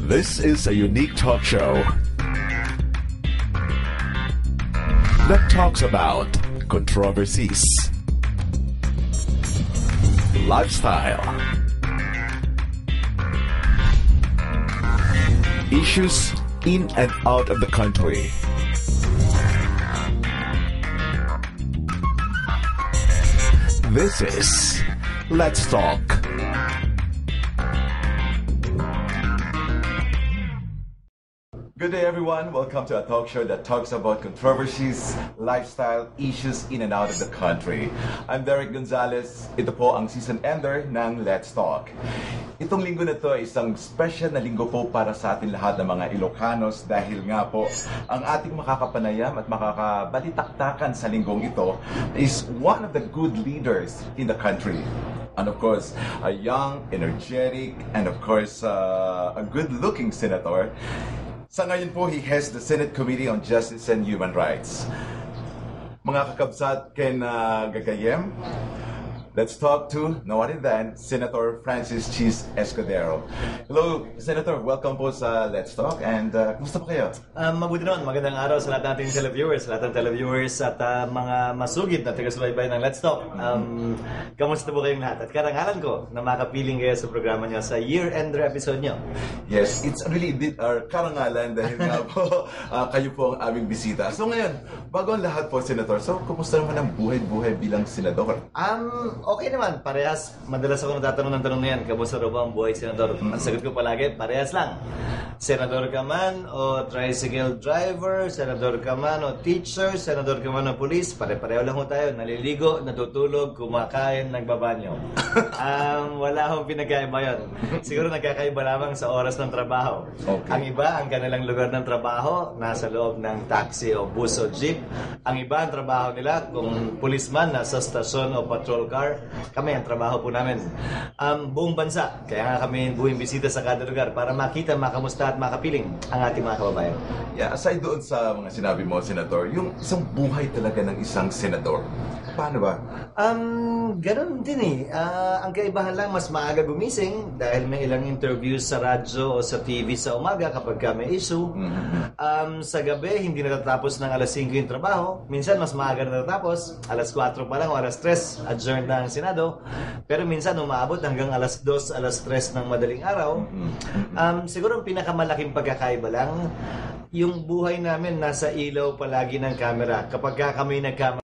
This is a unique talk show that talks about controversies, lifestyle, issues in and out of the country. This is Let's Talk. Good day everyone, welcome to a talk show that talks about controversies, lifestyle, issues in and out of the country. I'm Derek Gonzalez, ito po ang season ender ng Let's Talk. Itong linggo na to ay isang special na linggo po para sa atin lahat ng mga Ilocanos dahil nga po ang ating makakapanayam at makakabalitaktakan sa linggong ito is one of the good leaders in the country. And of course, a young, energetic, and of course, a good-looking senator. Sa ngayon po, he heads the Senate Committee on Justice and Human Rights. Mga kakabsat ken gagayem, let's talk to no other than Sen.Francis Chiz Escudero. Hello, Senator. Welcome po sa Let's Talk. And kumusta po kayo? Mabuti noon. Magandang araw sa lahat nating televiewers, at mga masugid na taga-subaybay ng Let's Talk. Kamusta po kayong lahat? At karangalan ko na makapiling kayo sa programa niyo sa year-ender episode niyo. Yes, it's really indeed our karangalan dahil nga po kayo po ang aming bisita. So ngayon, bago ang lahat po, Senator, so kumusta naman ang buhay-buhay bilang senador? Okay naman, parehas. Madalas ako natatanong ng tanong na yan, kamusta raw ba ang buhay senador? Ang sagot ko palagi, parehas lang. Senador ka man o tricycle driver, senador ka man o teacher, senador ka man o police, pare-pareho lang ho tayo. Naliligo, natutulog, kumakain, nagbabanyo. Wala akong pinagkaiba yun. Siguro nagkakaiba lamang sa oras ng trabaho. Okay. Ang iba, ang kanilang lugar ng trabaho, nasa loob ng taxi o bus o jeep. Ang iba, ang trabaho nila, kung policeman, nasa stasyon o patrol car. Kami, ang trabaho po namin, buong bansa. Kaya nga kami buwing bisita sa kada lugar para makita, makamusta at makapiling ang ating mga kababayan. Yeah, aside doon sa mga sinabi mo, Senator, yung isang buhay talaga ng isang senador, paano ba? Ganun din eh. Ang kaibahan lang, mas maaga gumising dahil may ilang interviews sa radyo o sa TV sa umaga kapag may issue. Sa gabi, hindi natatapos ng alas 5 yung trabaho. Minsan, mas maaga natatapos. Alas 4 pa lang o alas 3, adjourned na ang Senado. Pero minsan, umaabot hanggang alas 2, alas 3 ng madaling araw. Siguro, ang pinakamalaking pagkakaiba lang, yung buhay namin nasa ilaw palagi ng camera. Kapag kami nagkamali,